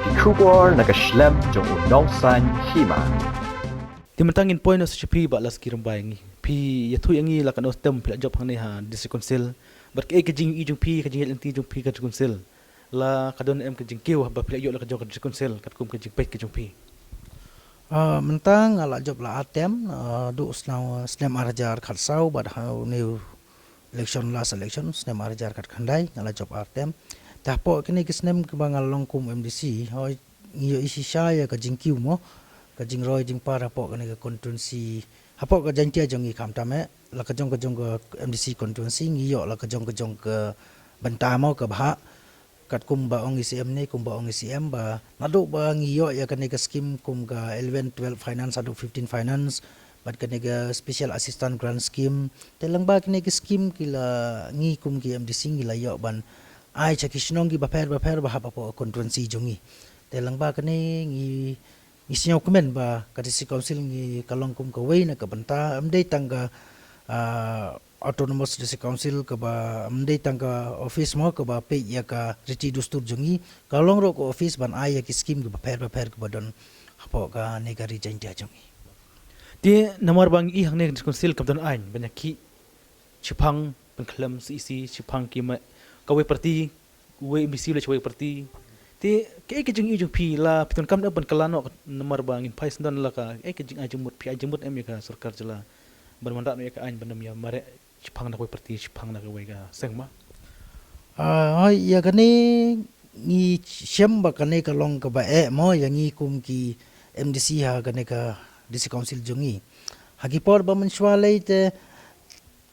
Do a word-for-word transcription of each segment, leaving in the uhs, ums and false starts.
Ki khubor na ka shlem jong u nongsan hima. Te mynta ngin poi noh sa sha phi Bah Laski Rymbai, ngi phi ïathuh ïa ngi la katno snem phi la jop hangne ha District Council, bad kaei ka jingïohi jong phi, ka jingïaid lynti jong phi ka District Council, la ka don em ka jingkiew haba phi la ïoh la ka jong ka District Council katkum ka jingpeit ka jong phi? Ah, mynta nga la jop la ar term, ah, haduh snem, snem ar hajar khatsaw bad ha une u election, last election snem ar hajar khatkhyndai, nga la jop ar term. Te hapoh kine ki snem kiba nga la long kum M D C, hooid, ngi ïohi shisha ïa ka jingkiew mo, ka jingroi jingpar hapoh kane ka constituency, hapoh ka Jaintia jong ngi khamtam eh, la ka jong ka jong ka M D C constituency ngi ïoh la ka jong ka jong ka bynta mo ka bha. Katkum ba ong i C M ne, kumba ong i C M ba naduh ba ngi ïoh ïa kane ka scheme kum ka eleven, twelve finance haduh fifteen finance, bad kane ka special assistant grant scheme. Te lyngba kine ki scheme ki la, ngi kum ki M D C ngi la ïoh ban ai sha ki shnong kiba pher bapher ba hap hapoh constituency jong ngi. Te lyngba kane ngi, ngi sngew kmen ba ka District Council ngi ka long kum kawei na ka bynta, ym dei tang ka, ah, Autonomous District Council kaba, ym dei tang ka office mo kaba peit ïa ka riti dustur jong ngi, ka long ruh ka office ban ai ïa ki scheme kiba pher bapher kiba don hapoh kane ka Ri Jaintia jong ngi. Te namar ba ngi i hangne ka District Council kam don aiñ ban ïa ki, shiphang pynkhlem C E C, shiphang ki ma kawei party, wei M D C leh shawei party. Te kaei ka jingïohi jong phi, la phi donkam ne ban kylla noh, namar ba ngin phai sngewdon la ka, kaei ka jingai jingmut, phi ai jingmut em ïa ka sorkar jylla ban wanrah noh ïa ka aiñ ban ym ïa mareh shiphang na kawei party, shiphang na kawei ka seng ma? Ah, hooid, ïa kane ngi shem ba kane ka long kaba eh mo ïa ngi kum ki M D C ha kane ka District Council jong ngi. Ha ki por ba mynshuwa lei te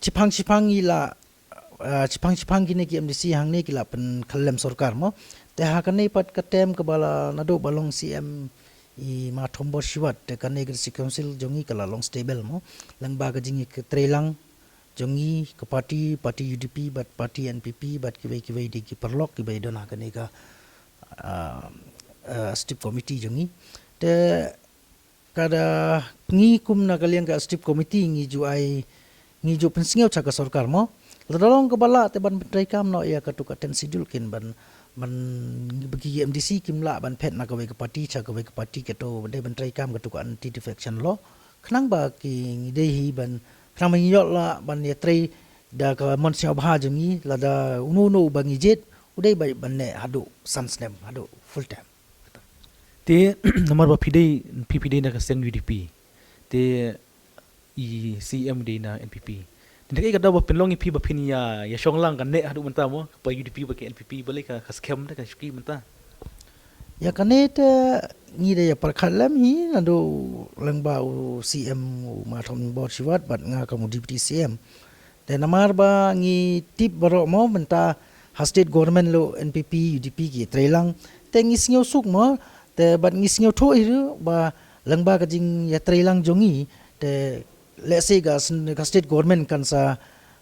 shiphang shiphang ngi la, ah, shiphang shiphang kine ki M D C hangne ki la pynkhlem sorkar mo. Te ha kane pat ka term kaba la naduh ba long C M i Ma Thombor Shiwat, te kane ka District Council jong ngi ka la long stable mo, lyngba ka jingïatreilang jong ngi ka party, party U D P bad party N P P bad kiwei kiwei de ki paralok kiba ïadon ha kane ka, ah, ah, executive committee jong ngi. Te ka da ngi kum na ka liang ka executive committee ngi ju ai, ngi ju pynsngew sha ka sorkar mo. Lada long kaba lah te ban pyntreikam noh ïa katu ka ten schedule kin ban, ban, ba ki M D C kim lah ban phet na kawei ka party sha kawei ka party, kato dei ban treikam katu ka anti defection law. Khnang ba ki, ngi dei hi ban, khnang ba ngi ïoh lah ban ïatrei da ka mon sngewbha jong ngi, lada uno uno ba ngi jied u dei ba ban neh haduh san snem, haduh full term. Te namar ba phi dei, phi, phi dei na ka seng U D P, te i C M dei na N P P. Te kaei ka daw ba pynlong ïa phi ba phin ïa, ïa shong lang ka neh haduh mynta mo, ka pa U D P bad ka N P P, balei ka, ka skhem te ka shuki mynta? Ïa kane te ngi da ïa pyrkhat lem hi naduh lyngba u C M u Ma Thombor Shiwat bad nga kum u Deputy C M. Te namar ba ngi tip baroh mo mynta ha state government leh N P P, U D P ki ïatreilang. Te ngi sngewsuk mo, te bad ngi sngewthuh hi ruh ba lyngba ka jingïatreilang jong ngi, te lehse ka sn-, ka state government kan sa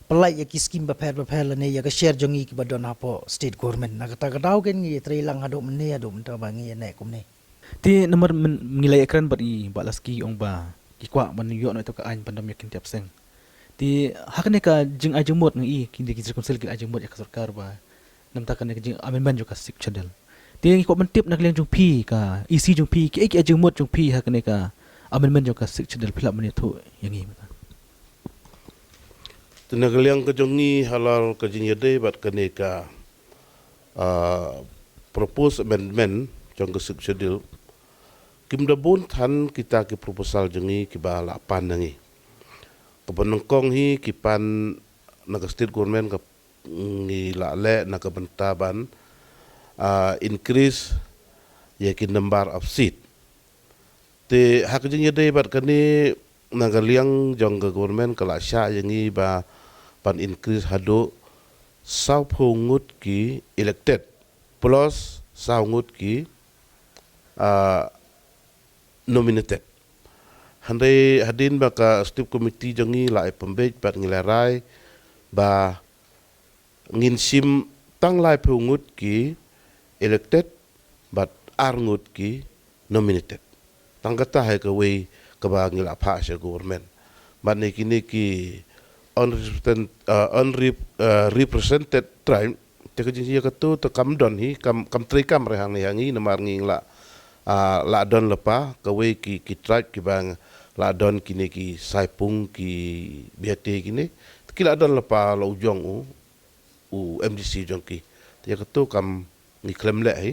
pynlait ïa ki scheme bapher bapher lane ïa ka share jong ngi kiba don hapoh state government. Na kata ka daw ken ngi ïatreilang haduh mynne, haduh mynta ba ngi ïa neh kumne. Te namar myn-, ngi la ïakren bad i Bah Laski, ong ba ki kwah ban ïoh noh ïa ka aiñ ban dom ïa ki tiap seng. Te ha kane ka jingai jingmut ngi i, ki, ki District Council ki ai jingmut ïa ka sorkar ba namar kane ka jing amendment jong ka Sixth Schedule. Te ngi kwah ban tip na ka liang jong phi, ka E C jong phi, ki, ki ai jingmut jong phi ha kane ka amendment jong ka Sixth Schedule, phi lah ban ïathuh ïa ngi mynta? Te na ka liang ka jong ngi halor ka jingïadei bad kane ka, ah, proposed amendment jong ka Sixth Schedule, kim da bun than kita ki proposal jong ngi kiba la pan na ngi. Kaba nyngkong hi ki pan na ka state government ka ngi la leh na ka bynta ban, ah, increase ïa ki number of seat. Te ha ka jingïadei bad kane na ka liang jong ka government ka la shah ïa ngi ba ban increase haduh sawphew ngut ki elected plus saw ngut ki, ah, nominated. Hynrei hadien ba ka executive committee jong ngi la ai pynbeit bad ngi la rai ba ngin shim tang laiphew ngut ki elected bad ar ngut ki nominated. Tang kata hi kawei kaba ngi la phah sha government. Bad ne kine ki unrepresent-, uh, unrep-, uh, represented tribe, Te ka jingïakynduh te kam don hi, kam, kam trei kam re hangne ha ngi, namar ngi la, ah, la don lypa, kawei ki, ki tribe kiba la don kine ki Saipung, ki Biate kine. Te ki la don lypa la u jong u, u M D C jong ki. Te ïakynduh kam ngi khlem leh hi.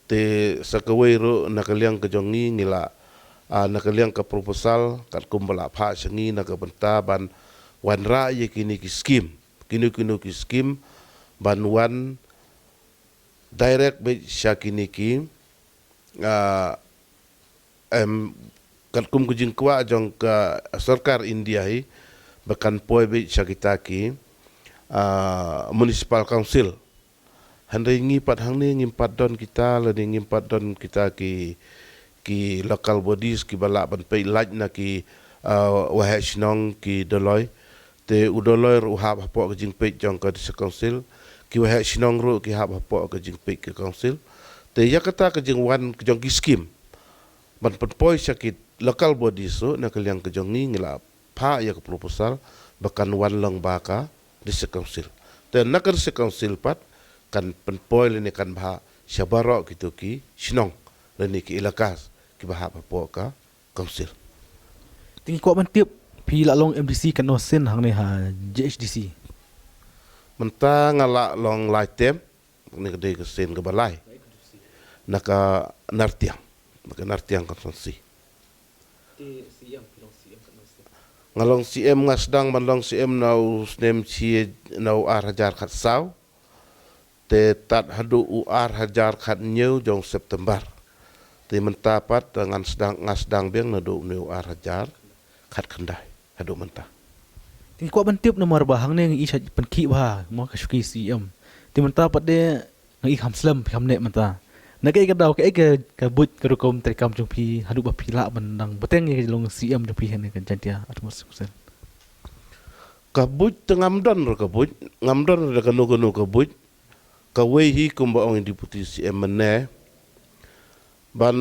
Te sa kawei ruh na ka liang ka jong ngi ngi la, ah, na ka liang ka proposal katkum ba la phah sha ngi na ka bynta ban wanrah ïa kine ki skim. Kino kino ki skim ban wan direct beit sha kine ki, ah, em, katkum ka jingkwah jong ka sorkar India hi, ba kan poi beit sha kita ki, ah, municipal council. Hynrei ngi pat hangne ngim pat don kita, lane ngim pat don kita ki, ki local bodies kiba lah ban peit lait na ki, ah, waheh shnong ki Dolloi. Te u Dolloi ruh u hap hapoh ka jingpeit jong ka District Council, ki waheh shnong ruh ki hap hapoh ka jingpeit ka Council. Te ïa kata ka jingwan ka jong ki skim ban pynpoi sha ki local bodies ruh na ka liang ka jong ngi ngi la phah ïa ka proposal ba kan wan long ba ka District Council. Te na ka District Council pat kan pynpoi lane kan bha sha baroh kito ki shnong lane ki elakas kiba hap hapoh ka Council. Te ngi kwah ban tip, phi la long M D C katno sien hangne ha J H D C? Mynta nga la long lai term, kane ka dei ka sien kaba lai. Na ka Nartiang, na ka Nartiang constituency. Nga long C M, nga sdang ban long C M na u snem shi, na u ar hajar khatsaw. Te tad haduh u ar hajar khathynñiew jong September. Te mynta pat, eh, ngan sdang, nga sdang biang naduh une u ar hajar khatkhyndai haduh mynta. Te ngi kwah ban tip namar ba hangne ngi i shait pynkhih bha mo ka shuki C M. Te mynta pat de nga i kham slem kham neh mynta. Na kaei ka daw, kaei ka, ka buit ka rukom treikam jong phi haduh ba phi lah ban dang bteng ïa ka long C M jong phi hangne ka Jaintia Autonomous Council? Ka buit te ngam don re ka buit, ngam don re kano kano ka buit. Kawei hi kumba ong i Deputy C M mynne, ban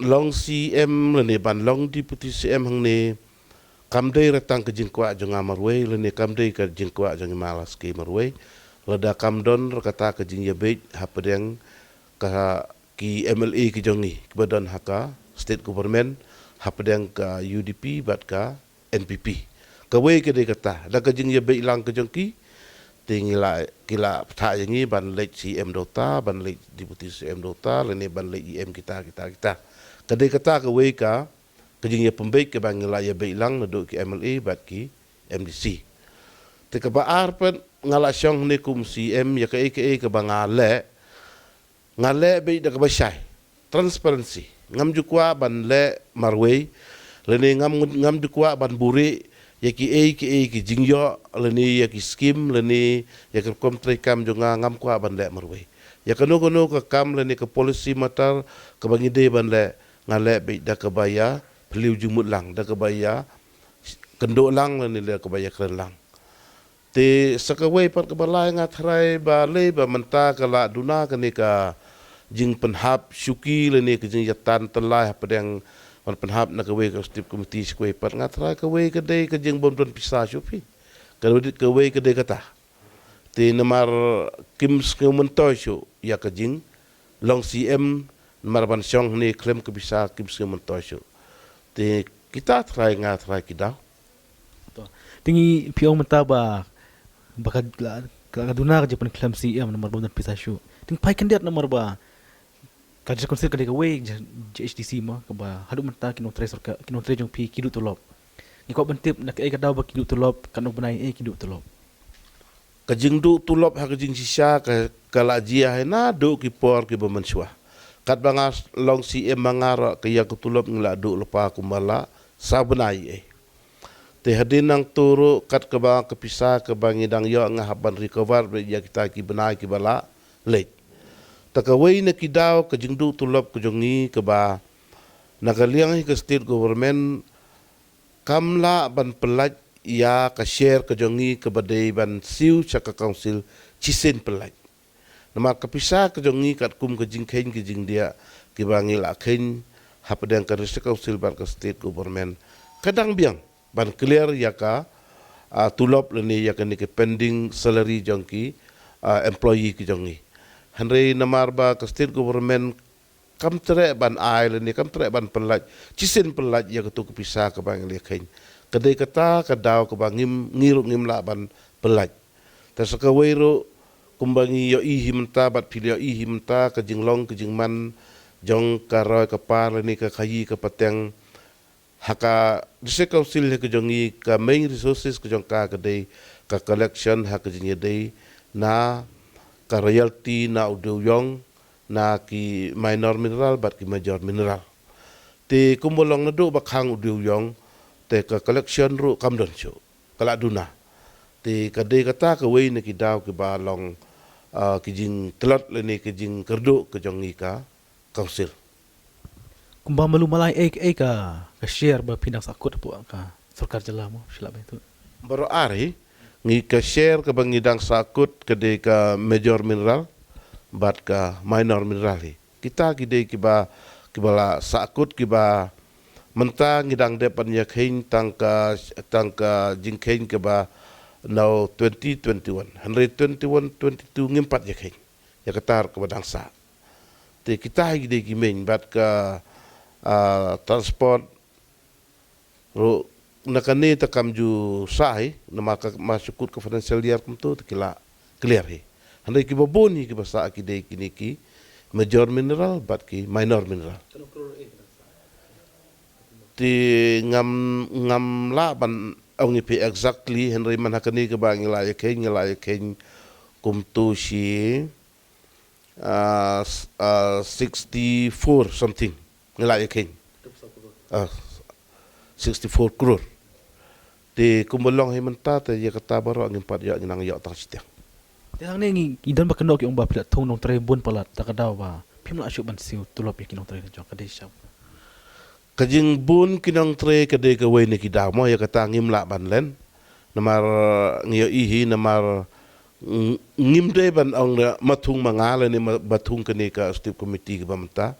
long C M lane ban long Deputy C M hangne kam dei re tang ka jingkwah jong nga marwei lane kam dei ka jingkwah jong i Malas ki marwei. Lada kam don re kata ka jingïabeit hapdeng ka, ki M L A ki jong ngi kiba don ha ka state government, hapdeng ka U D P bad ka N P P. Kawei ka dei kata, da ka jingïabeit lang ka jong ki, te ngi la, ki la pynthah ïa ngi ban leit C M da uta, ban leit Deputy C M da uta, lane ban leit E M kita, kita, kita. Ka dei kata kawei ka, ka jingïapynbeit kaba ngi la ïabeit lang naduh ki M L A bad ki M D C. Te kaba ar pat nga la shong hangne kum C M, ïa kaei kaei kaba nga leh, nga leh beit da kaba shai. Transparency. Ngam ju kwah ban leh marwei, lane ngam, ngam ju kwah ban buhrieh ïa kiei kiei ki jingïoh, lane ïa ki skim, lane ïa ka rukom treikam jong nga, ngam kwah ban leh marwei. Ïa kano kano ka kam lane ka policy matter kaba ngi dei ban leh, nga leh beit da kaba ïa phylliew jingmut lang, da kaba ïa kynduh lang lane da kaba ïa kren lang. Te sa kawei pat kaba lai, nga tharai balei ba mynta ka la duna kane ka jingpynhap shuki lane ka jingïatan tyllai hapdeng ban pynhap na kawei ka executive committee sha kawei pat. Nga tharai kawei ka dei ka jingbym don pisa shuh phi. Kawei, kawei ka dei kata. Te namar kim sngew myntoi shuh ïa ka jinglong C M, namar ban shong hangne khlem ka pisa kim sngew myntoi shuh. Te kita tharai, nga tharai ki daw. To. Te ngi, phi ong mynta ba, ba ka la, ka, ka duna ka jingpynkhlem C M namar ba don pisa shuh. Te ngi phai khyndiat namar ba ka District Council ka dei kawei J-, J H D C mo, kaba haduh mynta ki nongtrei sorkar, ki nongtrei jong phi ki duh tulop. Ngi kwah ban tip na kaei ka daw ba ki duh tulop, katno bnai eh ki duh tulop? Ka jingduh tulop ha ka jingshisha ka, ka la jia hi naduh ki por kiba mynshuwa. Katba nga long C M ma nga ruh ka ïa ka tulop ngi la duh lypa kumba la saw bnai eh. Te hadien nangto ruh kat kaba ka pisa kaba ngi dang ïoh nga hap ban recover beit ïa kita ki bnai kiba la leit. Te kawei na ki daw ka jingduh tulop ka jong ngi kaba na ka liang hi ka state government kam lah ban pyllait ïa ka share ka jong ngi kaba dei ban siew sha ka council shisien pyllait. Namar ka pisa ka jong ngi katkum ka jingkheiñ ka jingdiah kiba ngi la kheiñ hapdeng ka District Council bad ka State Government, ka dang biang ban clear ïa ka, ah, tulop lane ïa kane ka pending salary jong ki, ah, employee ka jong ngi. Hynrei namar ba ka state government kam treh ban ai lane kam treh ban pyllait, shisien pyllait ïa kato ka pisa kaba ngi la ïa kheiñ. Ka dei kata ka daw kaba ngim, ngi ruh ngim lah ban pyllait. Te sa kawei ruh, kumba ngi ïohi hi mynta bad phi la ïohi hi mynta, ka jinglong ka jingman jong ka roi ka par lane ka khaïi ka pateng ha ka District Council ha ka jong ngi, ka main resources ka jong ka ka dei ka collection ha ka jingïadei na ka royalty na u dewïong, na ki minor mineral bad ki major mineral. Te kumba long naduh ba khang u dewïong, te ka collection ruh kam don shuh, ka la duna. Te ka dei kata kawei na ki daw kiba long, ah, ki jingtlot lane ki jingkyrduh ka jong ngi ka council. Kumba malu malai ei ei ka, ka share ba phi dang sahkut hapoh ka sorkar jylla mo, shi lah ba ïathuh. Baroh ar hi, ngi ka share kaba ngi dang sahkut ka dei ka major mineral bad ka minor mineral hi. Kita ki dei kiba, kiba la sahkut kiba mynta ngi dang dep ban ïa kheiñ tang ka, tang ka jingkheiñ kaba na u twenty twenty-one. Hynrei twenty-one twenty-two ngim pat ïa kheiñ ïa kata ruh kaba dang sah. Te kita hi ki dei ki main bad ka, ah, transport ruh na kane te kam ju sah hi, namar ka ma shu kut ka financial year kumto te ki la clear hi. Hynrei kiba bun hi kiba sah ki dei kine ki major mineral bad ki minor mineral. Te ngam, ngam lah ban ong ïa phi exactly, hynrei man ha kane kaba ngi la ïa kheiñ, ngi la ïa kheiñ kumto shi, ah, s-, ah, sixty-four something ngi la ïa kheiñ. Ah, sixty-four crore. Te kumba long hi mynta te ïa kata baroh ngim pat ïoh, ngi nang ïoh tang shiteng. Te hangne ngi, ngi don ba kynnoh ki ong ba phi la thung nongtrei bun palat da ka daw ba phim lah shuh ban siew tulop ïa ki nongtrei la jong, ka dei shano? Ka jingbun ki nongtrei ka dei kawei na ki daw mo, ïa kata ngim lah ban len. Namar ngi ïohi hi, namar ng-, ngim dei ban ong da ma thung ma nga lane ma, ba thung kane ka executive committee kaba mynta.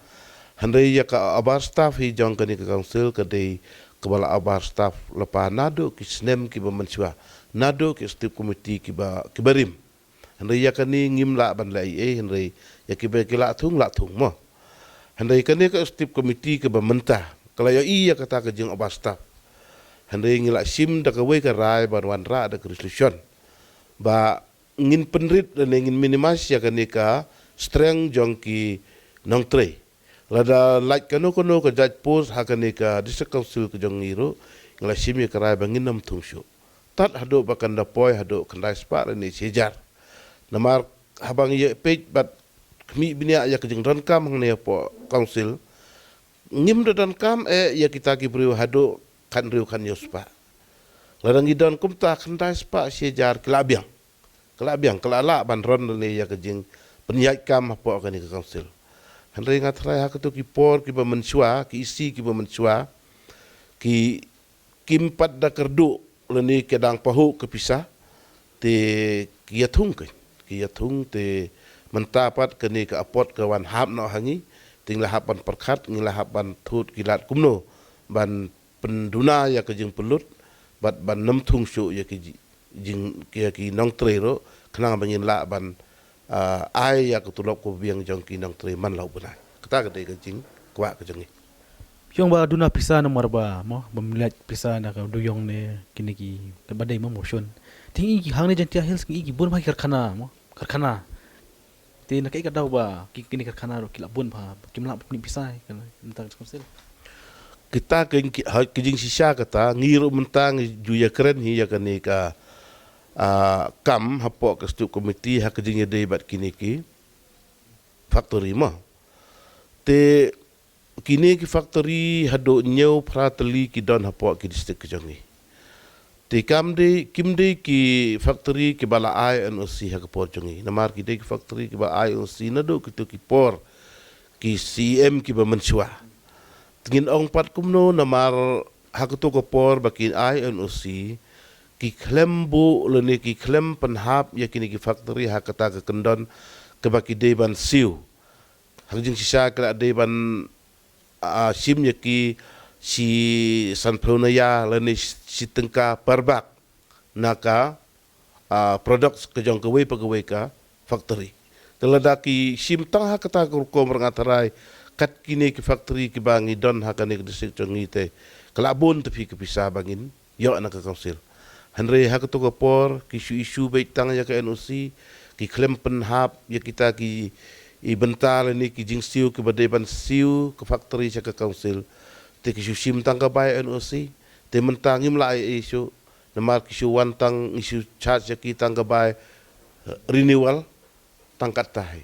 Hynrei ïa ka abar staff hi jong kane ka council ka dei kaba la abar staff lypa naduh ki snem kiba mynshuwa, naduh ki executive committee kiba, kiba rim. Hynrei ïa kane ngim lah ban leh ei ei, hynrei ïa kiba ki la thung, la thung mo. Hynrei kane ka executive committee kaba mynta ka la ïohi ïa kata ka jingabar staff. Hynrei ngi la shim da kawei ka rai ban wanrah da ka resolution ba ngin pynrit lane ngin minimize ïa kane ka strength jong ki nongtrei. Lada lait kano kano ka jait post ha kane ka District Council ka jong ngi ruh, ngi la shim ïa ka rai ba ngin ym thung shuh. Tad haduh ba kan da poi haduh khyndai spah lane shi hajar. Namar haba ngi ïa peit bad khmih bniah ïa ka jingdonkam hangne hapoh council, ngim da donkam eh ïa kita ki briew haduh khathynriew khathynñiew spah. Lada ngi don kumta khyndai spah shi hajar ki la biang. Ka la biang, ka la lah ban ron lane ïa ka jingpynïaid kam hapoh kane ka council. Hynrei nga tharai ha kato ki por kiba mynshuwa, ki E C kiba mynshuwa, ki, kim pat da kyrduh lane ki dang pahuh ka pisa, te ki ïathung kein, ki ïathung te mynta pat kane ka apot ka wan hap noh ha ngi, te ngi la hap ban pyrkhat, ngi la hap ban thut ki lad kumno ban pynduna ïa ka jingpynlut, bad ban ym thung shuh ïa ki ji-, jing, ïa ki nongtrei ruh, khnang ba ngin lah ban, ah, ai ïa ka tulop ka biang jong ki nongtrei man la u bnai. Kata ka dei ka jingkwah ka jong ngi. Ki ong ba duna pisa namar ba, mo, ba mlien pisa na ka dewïong ne kine ki, kaba dei mo motion. Te ngi hangne Jaintia Hills ngi ki bun bha ki karkhana, mo. Karkhana. Te na kaei ka daw ba ki, kine karkhana ruh ki la bun bha, kim lah ban pyni pisa, kan, mynta ka council. Kita ka jing ki, ha, ka jingshisha kata, ngi ruh mynta ngi ju ïakren hi ïa kane ka, ah, kam hapoh ka executive committee ha ka jingïadei bad kine ki factory mo. Te kine ki factory haduh hynñiew phra tylli ki don hapoh ki district ka jong ngi. Te kam dei, kim dei ki factory kiba la ai N O C ha ka por jong ngi. Namar ki dei ki factory kiba ai N O C naduh kito ki por ki C E M kiba mynshuwa. Te ngin ong pat kumno namar ha kato ka por ba ki ai N O C, ki khlem buh lane ki khlem pynhap ïa kine ki factory ha kata ka kyndon kaba ki dei ban siew. Ha ka jingshisha ki la dei ban, ah, shim ïa ki shi sanphew na ïa lane shi tyngka per bag na ka, ah, products ka jong kawei pa kawei ka factory. Te lada ki shim tang ha kata ka rukom rnga tharai kat kine ki factory kiba ngi don ha kane ka district jong ngi te ka la bun te phi ka pisa ba ngin ïoh na ka council. Hynrei ha kato ka por ki shu issue beit tang ïa ka N O C, ki khlem pynhap ïa kita ki i bynta lane ki jingsiew kiba dei ban siew ka factory sha ka council. Te ki shu shim tang ka bai N O C, te mynta ngim lah ai issue namar ki shu wan tang, ngi shu charge ïa ki tang ka bai, eh, renewal tang katta hi.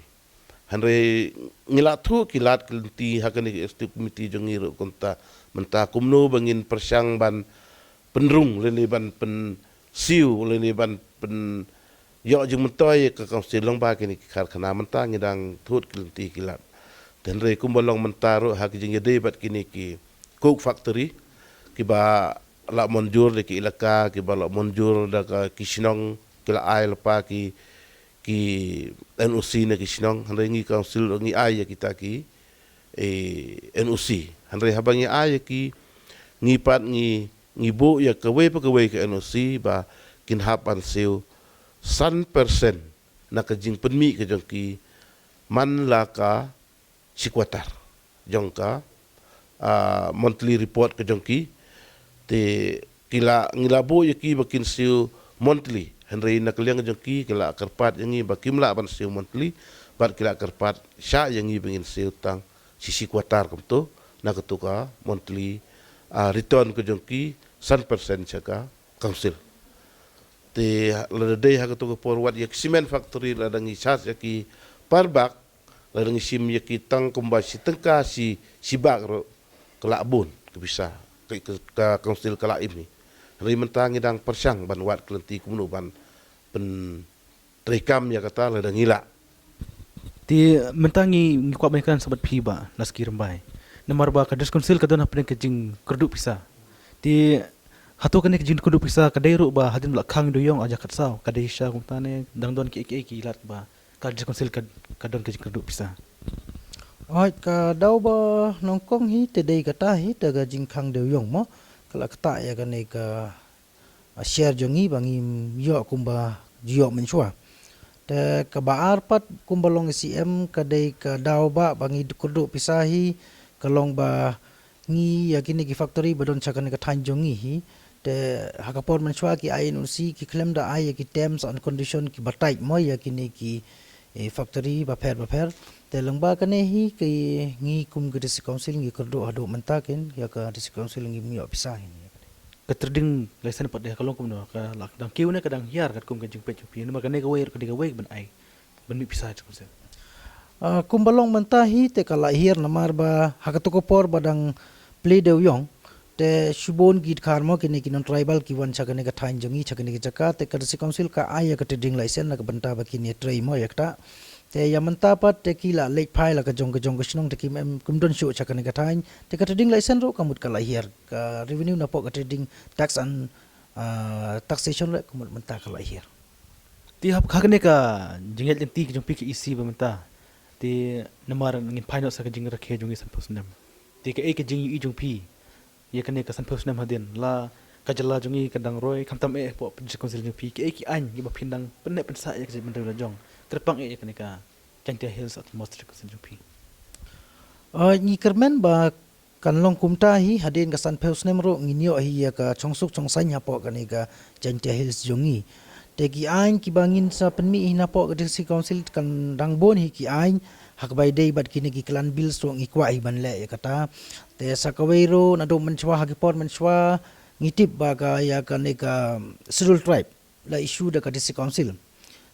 Hynrei ngi la thuh ki lad ki lynti ha kane ka executive committee jong ngi ruh kumta, mynta kumno ba ngin pyrshang ban pynrung lane ban pynsiew lane ban pyn ïoh jingmyntoi ka council lyngba kine ki karkhana. Mynta ngi dang thuh ki lynti ki lad. Te hynrei kumba long mynta ruh ha ki jingïadei bad kine ki coke factory kiba la mynjur da ki elaka, kiba la mynjur da ka ki shnong, ki la ai lypa ki ki N O C na ki shnong. Hynrei ngi council ngi ai ïa kita ki, eh, N O C. Hynrei haba ngi ai ïa ki, ngi pat ngi ngi buh ïa kawei pa kawei ka N O C ba kin hap ban siew san percent na ka jingpynmih ka jong ki man la ka shi quarter jong ka, ah, monthly report ka jong ki. Te ki la, ngi la buh ïa ki ba kin siew monthly, hynrei na ka liang ka jong ki ki la kyrpad ïa ngi ba kim lah ban siew monthly, bad ki la kyrpad shah ïa ngi ba ngin siew tang shi shi quarter kumto na kato ka monthly, ah, return ka jong ki san percent sha ka council. Te lada dei ha kato ka por wat ïa ki cement factory lada ngi charge ïa ki per bag, lada ngi shim ïa ki tang kumba shi tyngka shi, shi bag ruh ka la bun ka pisa ka, ka, ka council ka la im hi. Hynrei mynta ngi dang pyrshang ban wad ki lynti kumno ban pyntreikam ïa kata lada ngi lah. Te mynta ngi, ngi kwah ban ïakren sa bad phi Bah Laski Rymbai. Namar ba ka District Council ka don hapdeng ka jingkyrduh pisa. Te hato kane ka jingkyrduh pisa ka dei ruh ba hadien ba la khang dewïong ha ka jaka khatsaw ka dei shisha kumta ne dang don kiei kiei ki lad ba ka District Council ka, ka don ka jingkyrduh pisa? Oi, ka daw ba nyngkong hi te dei kata hi te ka jingkhang dewïong mo. Ka la ktah ïa kane ka, ah, share jong ngi ba ngim ïoh kumba ju ïoh mynshuwa. Te kaba ar pat kumba long C M ka dei ka daw ba, ba ngi kyrduh pisa hi ka long ba ngi ïa kine ki factory ba don sha kane ka thaiñ jong ngi hi. Te ha ka por mynshuwa ki I N O C ki khlem da ai ïa ki terms and condition kiba tight mo ïa kine ki, eh, factory bapher bapher. Te lyngba kane hi ki ngi kum ka District Council ngi kyrduh haduh mynta kin ïa ka District Council ngim ïoh pisa hi. Ka trading license pat de ka long kumno, ka la dang kiew ne ka dang hiar katkum ka jingpeit jong phi? Namar kane kawei ka dei kawei ban ai ban mih pisa jong ka state. Ah, kumba long mynta hi te ka la hiar namar ba ha kato ka por ba dang plie dewïong te shibun ki dkhar mo kine ki non tribal ki wan sha kane ka thaiñ jong ngi, sha kane ka jaka, te ka District Council ka ai ïa ka trading license na ka bynta ba kin ïa trei mo ïa kata. Te ïa mynta pat te ki la leit phai la ka jong ka jong ka shnong te kim em, kim don shuh sha kane ka thaiñ. Te ka trading license ruh ka mut ka la hiar, ka revenue napoh ka trading tax and, ah, taxation ruh ka mut mynta ka la hiar. Te hap ha kane ka jingïaid lynti ka jong phi ka E C ba mynta, te namar ngin phai noh sa ka jingrakhe jong ngi sanphew snem, te kaei ka jingïohi jong phi ïa kane ka sanphew snem hadien, la ka jylla jong ngi ka dang roi, khamtam eh hapoh District Council jong phi, kaei ki aiñ kiba phin dang pynneh pynsah ïa ka jaitbynriew la jong, kyrpang eh ïa kane ka Jaintia Hills Autonomous District Council jong phi? Ah, ngi kyrmen ba kan long kumta hi, hadien ka sanphew snem ruh ngin ïoh hi ïa ka chongsuk chongsaiñ hapoh kane ka Jaintia Hills jong ngi. Te ki aiñ kiba ngin sa pynmih hi napoh ka District Council kan dang bun hi ki aiñ, ha kaba ïadei bad kine ki clan bills ruh ngi kwah hi ban leh ïa kata. Te sa kawei ruh naduh mynshuwa ha ki por mynshuwa ngi tip ba ka ïa kane ka Scheduled Tribe la issue da ka District Council.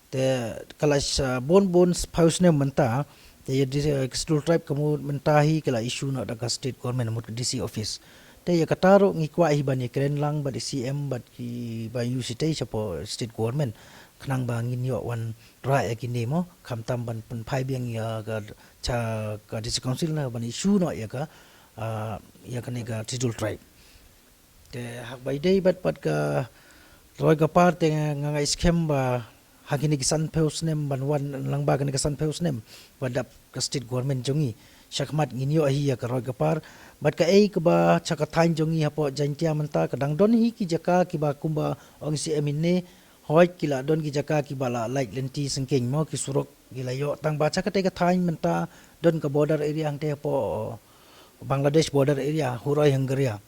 Te ka la sa bun bun phew snem mynta, te ïa di, eh, ka Scheduled Tribe ka mut mynta hi ka la issue noh da ka State Government mut ka D C office. Te ïa kata ruh ngi kwah hi ban ïakren lang bad i C M bad ki ba ïu sitei shapoh State Government khnang ba ngin ïoh wanrah ïa kine mo, khamtam ban pynphai biang ïa ka cha ka District Council na ban issue noh ïa ka, ah, ïa kane ka Scheduled Tribe. Te haba ïadei bad pat ka roi ka par te nga, nga ngeit skhem ba ha kine ki sanphew snem ban wan lyngba kine ki sanphew snem ba dap ka State Government jong ngi, shakhmat ngin ïoh hi ïa ka roi ka par. Bad kaei kaba cha ka thaiñ jong ngi hapoh Jaintia mynta ka dang don hi ki jaka kiba kumba ong i C M ine, Hoi ki la don ki jaka kiba la lait lynti syngkien mo, ki surok ki la ïoh, tang ba cha katei ka thaiñ mynta don ka border area hangtei hapoh Bangladesh border area, Huroi Hungaria.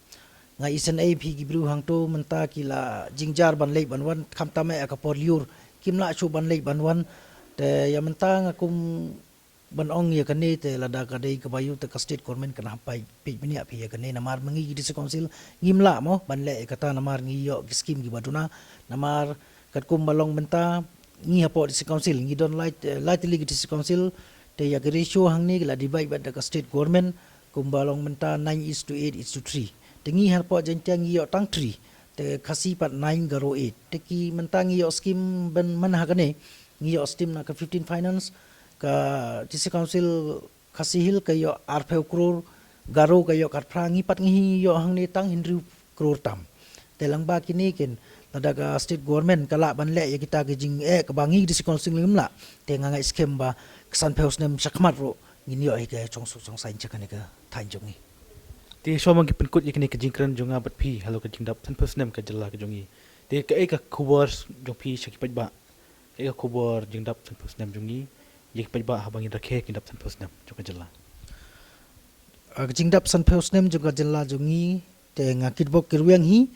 Nga isynei phi ki briew hangto mynta ki la jynjar ban leit ban wan, khamtam eh ka por lyiur kim lah shuh ban leit ban wan. Te ïa mynta nga kum ban ong ïa kane te lada ka dei kaba ïoh te ka state government kan hap peit bniah phi ïa kane, namar ma ngi ki district council ngim lah mo ban leh ïa kata namar ngi ïoh ki skim kiba duna, namar katkum ba long mynta ngi hapoh district council ngi don lai, lai tylli ki district council, te ïa ki ratio hangne ki la divide bad da ka state government kumba long mynta nine is to eight is to three. Te ngi hapoh Jaintia ngi ïoh tang three, te Khasi pat nine, Garo eight. Te ki mynta ngi ïoh skim ban man ha kane, ngi ïoh skim na ka fifteen finance, ka district council Khasi Hills ka ïoh arphew klur, Garo ka ïoh khatphra, ngi pat ngi ïoh hangne tang hynriew klur tam. Te lyngba kine kin, lada ka state government ka lah ban leh ïa kita ki jingeh kaba ngi district council ngim lah, te nga ngeit skhem ba ka sanphew snem shakhmat ruh ngin ïoh hi ka chongsuk chongsaiñ cha kane ka thaiñ jong ngi. Te shuwa ma ngi pynkut ïa kane ka jingkren jong nga bad phi halor ka jingdap sanphew snem ka jylla ka jong ngi, te kaei ka khubor jong phi sha ki paidbah? Kaei ka khubor jingdap sanphew snem jong ngi ïa ki paidbah haba ngin rakhe ka jingdap sanphew snem jong ka jylla? Ah, ka jingdap sanphew snem jong ka jylla jong ngi, te nga kitbok kirwiang hi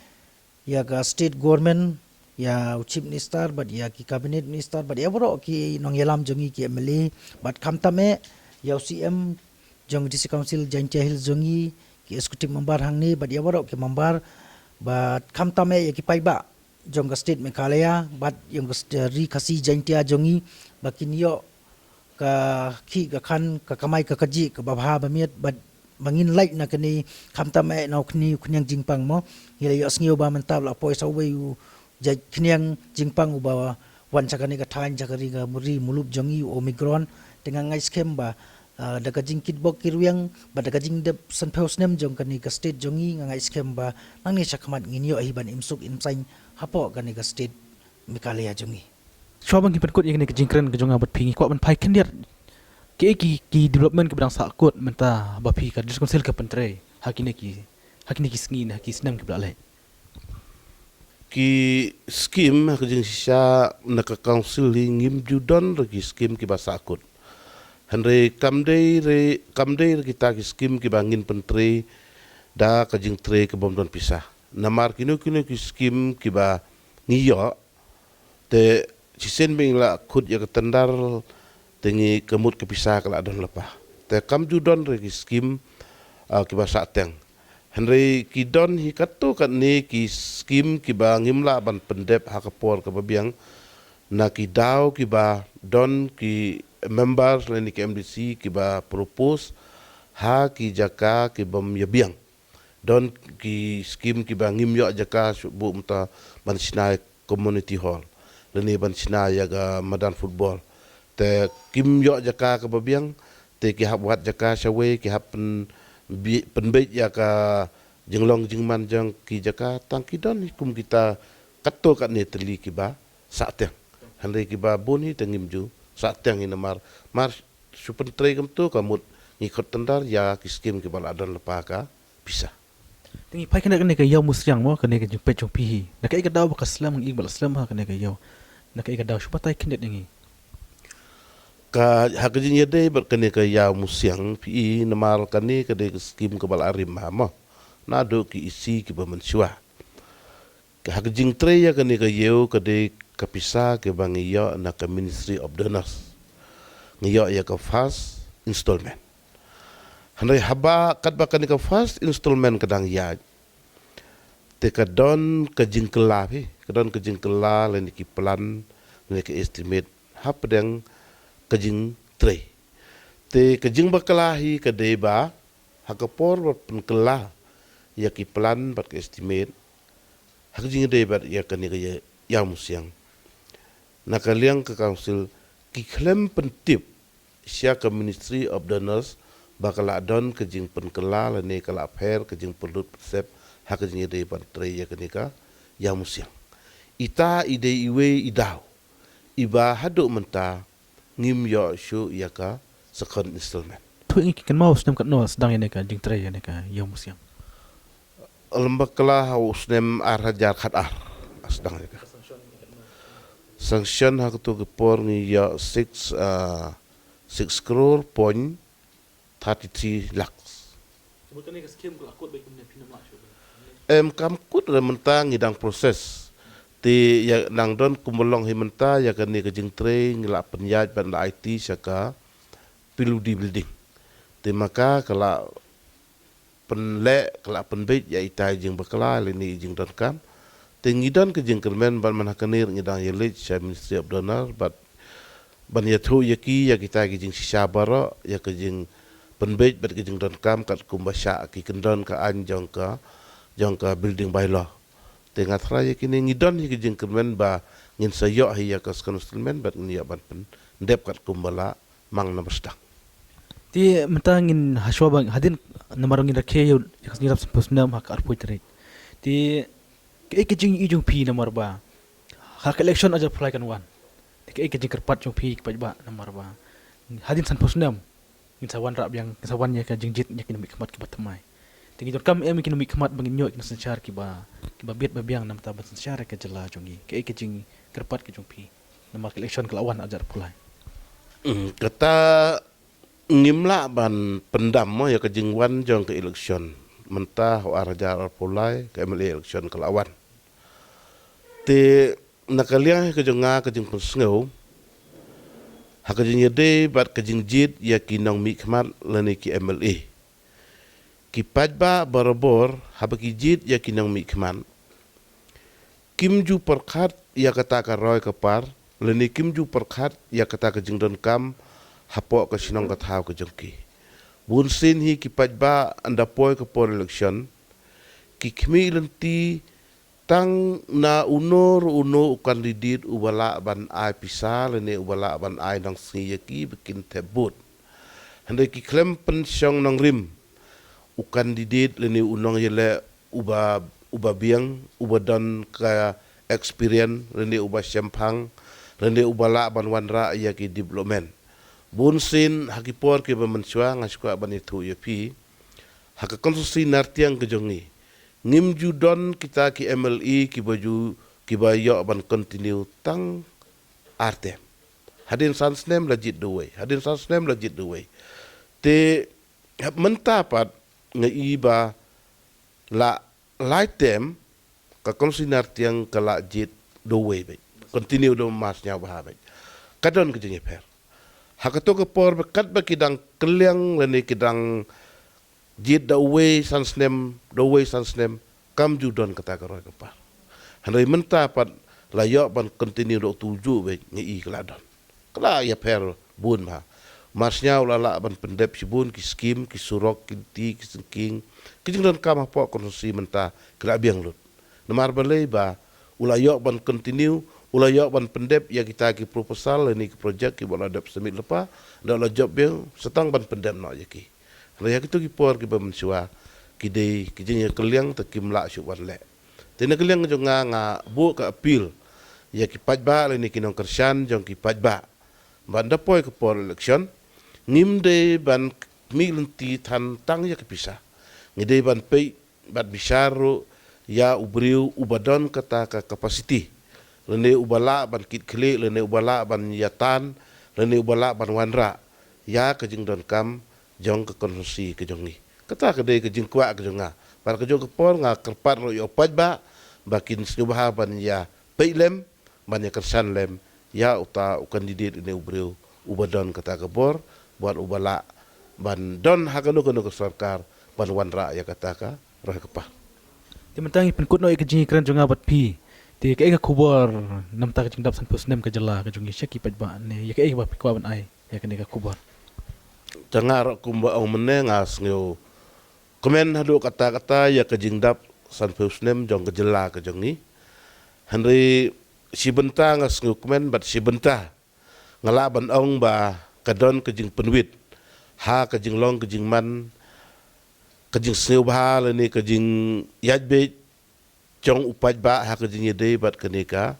ïa ka state government, ïa u chief minister bad ïa ki cabinet minister bad ïa baroh ki nongïalam jong ngi ki M L A, bad khamtam eh ïa u C M jong district council Jaintia Hills jong ngi, ki executive member hangne bad ïa baroh ki member, bad khamtam eh ïa ki paidbah jong ka state Meghalaya bad jong ka st-, ri Khasi Jaintia jong ngi, ba kin ïoh ka khih ka khan, ka kamai ka kajih kaba bha ba miat, bad ba ngin lait na kane, khamtam eh na u khni-, u khniang jingpang mo. Ngi la ïoh sngew ba mynta la poi sa uwei u jait khniang jingpang uba wan sha kane ka thaiñ, sha ka ri, ka ri muluk jong ngi, u Omicron. Te nga ngeit skhem ba, ah, da ka jingkitbok kirwiang bad da ka jingdap sanphew snem jong kane ka state jong ngi, nga ngeit skhem ba nangne shakhmat ngin ïoh hi ban im suk im saiñ hapoh kane ka state Meghalaya jong ngi. Shuwa ba ngi pynkut ïa kane ka jingkren ka jong nga bad phi, ngi kwah ban phai khyndiat kaei ki, ki development kiba dang sahkut mynta ba phi ka district council ka pyntrei ha kine ki, ha kine ki sngi ne ha ki snem kiba la leit? Ki skim ha ka jingshisha na ka council hi ngim ju don re ki skim kiba sahkut. Hynrei kam dei re, kam dei re kita ki skim kiba ngin pyntrei da ka jingtrei kaba ym don pisa. Namar kino kino ki skim kiba ngi ïoh, te shisien ba ngi la khot ïa ka tender, te ngi ka mut ka pisa ka la don lypa. Te kam ju don re ki skim, ah, kiba sahteng. Hynrei ki don hi katto katne ki skim kiba ngim lah ban pyndep ha ka por kaba biang, na ki daw kiba don ki members lane ki M D C kiba propose ha ki jaka kibym ïa biang. Don ki skim kiba ngim ïoh jaka shu buh mynta ban shna community hall, lane ban shna ïa ka madan football. Te kim ïoh jaka kaba biang, te ki hap wad jaka shawei, ki hap pyn-, bi-, pynbeit ïa ka jinglong jingman jong ki jaka, tang ki don hi kum kita katto katne tylli kiba sahteng. Hynrei kiba bun hi te ngim ju sahteng hi namar, mar shu pyntrei kumto ka mut ngi khot tender ïa ki skim kiba la don lypa ka pisa. Te ngi phai khyndiat kane ka Ïaw Musiang mo, kane ka jingpeit jong phi hi. Na kaei ka daw ba ka slem, ngi ba la slem ha kane ka ïaw? Na kaei ka daw, shu batai khyndiat ïa ngi. Ka, ha ka jingïadei bad kane ka Ïaw Musiang phi i, namar kane ka dei ka skim kaba la rim bha mo, naduh ki E C kiba mynshuwa. Ka, ha ka jingtrei ïa kane ka ïew ka dei ka pisa kaba ngi ïoh na ka Ministry of Donors. Ngi ïoh ïa ka first installment. Hynrei haba katba kane ka first installment ka dang ïaid, te ka don ka jingkylla phi, ka don ka jingkylla lane ki plan, lane ka estimate hapdeng ka jingtrei. Te ka jingbakla hi ka dei ba ha ka por ba pynkylla ïa ki plan bad ka estimate, ha ka jingïadei bad ïa kane ka Ïaw Musiang, na ka liang ka council ki khlem pyntip sha ka Ministry of Donors ba ka la don ka jingpynkylla lane ka la pher ka jingpynlut pynsep ha ka jingïadei ban trei ïa kane ka Ïaw Musiang. Ita i dei iwei i daw iba haduh mynta ngim ïoh shuh ïa ka second installment. Thuh ïa ngi, ki kynmaw snem katno sdang ïa kane ka jingtrei ïa kane ka Ïaw Musiang? Lem bakla ha u snem ar hajar khatar sdang ïa ka. Sanction ha kato ka por ngi ïoh six, ah, six crore point thirty-three lakhs. Kaba kane ka skim ka la kut ba kum ne phi nam lah shuh ba. Em, kam kut re, mynta ngi dang process. Te ïa nang don kumba long hi mynta ïa kane ka jingtrei ngi la pynïaid ban la aiti sha ka P W D building. Te ma ka ka la pynleh, ka la pynbeit ïa itai jingbakla lane i jingdonkam. Te ngi don ka jingkyrmen ban man ha kane ngi dang ïa leit sha Ministry of Donor bad ban ïathuh ïa ki ïa kitai ki jingshisha baroh ïa ka jingpynbeit bad ka jingdonkam katkum ba shah ki kyndon ka aiñ jong ka, jong ka building bylaw. Te nga tharai ïa kine ngi don hi ka jingkyrmen ba ngin sa ïoh hi ïa ka second installment bad ngin ïoh ban pyndep katkum ba la mang na ba sdang. Te mynta ngin hashwa ba hadien namar ngin rakhe ïa ka sngi rap snem ha ka arphew tarik. Te kaei ka jingïohi jong phi namar ba ha ka election ar hajar arphew lai kan wan. Te kaei ka jingkyrpad jong phi ki paidbah namar ba hadien sanphew snem ngin sa wanrah biang, ngin sa wan ïa ka jingjied ïa ki nongmihkhmat kiba thymmai. Te ngi donkam em ïa ki nongmihkhmat ba ngin ïoh ïa ki nongsynshar kiba, kiba bieit ba biang namar ban synshar ïa ka jylla jong ngi. Kaei ka jingkyrpad ka jong phi namar ka election ka la wan ar hajar arphew lai. Hmm, kata ngim lah ban pyndam mo ïa ka jingwan jong ka election. Mynta ha u ar hajar arphew lai ka M L A election ka la wan. Te na ka liang ka jong nga ka jingpynsngew ha ka jingïadei bad ka jingjied ïa ki nongmihkhmat lane ki M L A. Ki paidbah barabor haba ki jied ïa ki nongmihkhmat kim ju pyrkhat ïa kata ka roi ka par lane kim ju pyrkhat ïa kata ka jingdonkam hapoh ka shnong ka thaw ka jong ki. Bun sien hi ki paidbah ynda poi ka por election ki khmih lynti tang na uno ruh uno u candidate uba lah ban ai pisa lane uba lah ban ai nongsngi ïa ki ba kin thep vote. Hynrei ki khlem pynshong nongrim u candidate lane u nongïaleh uba, uba biang, uba don ka experience lane uba shemphang lane uba lah ban wanrah ïa ki development. Bun sien ha ki por kiba mynshuwa nga sngewkwah ban ïathuh ïa phi ha ka konstituensi Nartiang ka jong ngi ngim ju don kita ki M L A kiba ju, kiba ïoh ban continue tang ar term. Hadien san snem la jied da uwei, hadien san snem la jied da uwei. Te mynta pat nga i ba la lai term ka konstituensi Nartiang ka la jied da uwei beit, continue da u Marsñiaw Bha beit. Ka don ka jingïapher ha kato ka por ba katba ki dang kylliang lane ki dang jied da uwei san snem, da uwei san snem, kam ju don kata ka roi ka par. Hynrei mynta pat la ïoh ban continue da utu u juh beit, nga i ka la don, ka la ïapher bun bha. Marsñiaw u la lah ban pyndep shibun ki skim, ki surok, ki lynti, ki syngking, ki jingdonkam hapoh konstituensi mynta ki la biang lut. Namar balei? Ba u la ïoh ban continue, u la ïoh ban pyndep ïa kita ki proposal lane ki projek kiba u la dep submit lypa, da u la jop biang sa tang ban pyndep noh ïa ki. Hynrei ha kito ki por kiba mynshuwa ki dei ki jingïakylliang te kim lah shuh ban leh. Te na ka liang jong nga, nga buh ka appeal ïa ki paidbah lane ki nongkyrshan jong ki paidbah ba ynda poi ka por election ngim dei ban khmih lynti than tang ïa ka pisa. Ngi dei ban peit bad bishar ruh ïa u briew uba don kata ka capacity lane uba lah ban kit khlieh lane uba lah ban ïatan lane uba lah ban wanrah ïa ka jingdonkam jong ka konstituensi ka jong ngi. Kata ka dei ka jingkwah ka jong nga. Bad ka jong ka por nga kyrpad ruh ïa u paidbah ba kin sngewbha ban ïa peit lem, ban ïa kyrshan lem ïa uta u candidate ne u briew uba don kata ka bor, bad uba lah ban don ha kano kano ka sorkar ban wanrah ïa kata ka roi ka par. Te mynta ngi pynkut noh ïa ka jingïakren jong nga bad phi. Te kaei ka khubor namar ka jingdap sanphew snem ka jylla ka jong ngi sha ki paidbah ne ïa kaei ba phi kwah ban ai ïa kane ka khubor? Te nga ruh kumba ong mynne nga sngew kmen haduh katta katta ïa ka jingdap sanphew snem jong ka jylla ka jong ngi. Hynrei shi bynta nga sngew kmen bad shi bynta nga lah ban ong ba ka don ka jingpynwit ha ka jinglong ka jingman, ka jingsngewbha lane ka jingïaid beit jong u paidbah ha ka jingïadei bad kane ka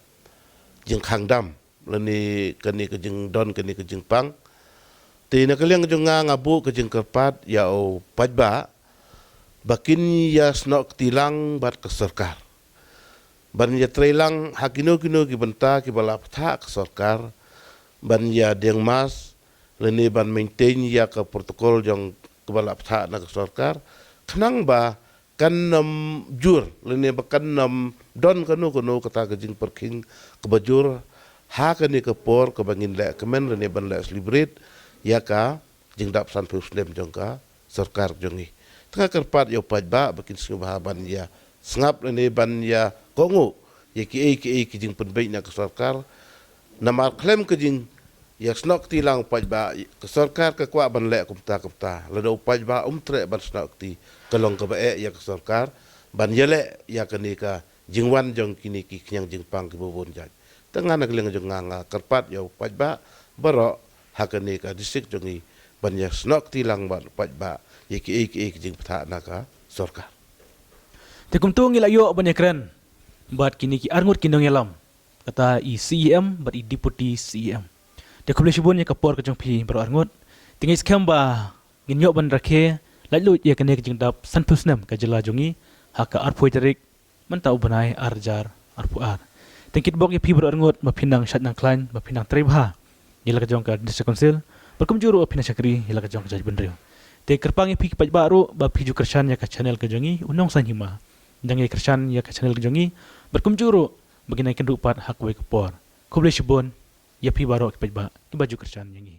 jingkhang dam lane kane ka jingdon kane ka jingpang. Te na ka liang jong nga nga buh ka jingkyrpad ïa u paidbah ba kin ïa snoh kti lang bad ka sorkar. ban ïa trei lang ha kino kino ki bynta kiba la bthah ka sorkar, ban ïa deng mask lane ban maintain ïa ka protocol jong kaba la bthah na ka sorkar, khnang ba kan ym jur lane ba kan ym don kano kano kata ka jingpyrkhing kaba jur ha kane ka por kaba ngin leh kmen lane ban leh celebrate ïa ka jingdap sanphew snem jong ka sorkar jong ngi. Te nga kyrpad ïa u paidbah ba kin sngewbha ban ïa sngap lane ban ïa kohnguh ïa kiei kiei ki jingpynbeit na ka sorkar. Namar khlem ka jingïasnoh kti lang u paidbah, ka sorkar ka kwah ban leh kumta kumta. Lada u paidbah um treh ban snoh kti, ka long kaba eh ïa ka sorkar ban ïaleh ïa kane ka jingwan jong kine ki khñiang jingpang kiba bun jait. Te nga na ka liang jong nga, nga kyrpad ïa u paidbah baroh ha kane ka district jong ngi ban ïasnoh kti lang bad u paidbah ïa kiei kiei ki jingbthah na ka sorkar. Te kumta ngi la ïoh ban ïakren bad kine ki arngut ki nongïalam, kata i C E M bad i Deputy C E M. Te khublei shibun ïa ka por ka jong phi baroh arngut. Te ngi skhem ba ngin ïoh ban rakhe laitluid ïa kane ka jingdap sanphew snem ka jylla jong ngi ha ka arphew tarik mynta u bnai ar hajar arphew ar. Te ngi kitbok ïa phi baroh arngut ba phin nang shait nang khlaiñ, ba phin nang trei bha ïa la ka jong ka District Council, bad kumjuh ruh ba phin nang shakri ïa la ka jong ka jaitbynriew. Te kyrpang ïa phi ki paidbah ruh ba phi ju kyrshan ïa ka channel ka jong ngi U Nongsaiñ Hima. Dang ïa kyrshan ïa ka channel ka jong ngi bad kumjuh ruh ba ngin nang ïakynduh pat ha kawei ka por. Khublei shibun ïa phi baroh ki paidbah kiba ju kyrshan ïa ngi.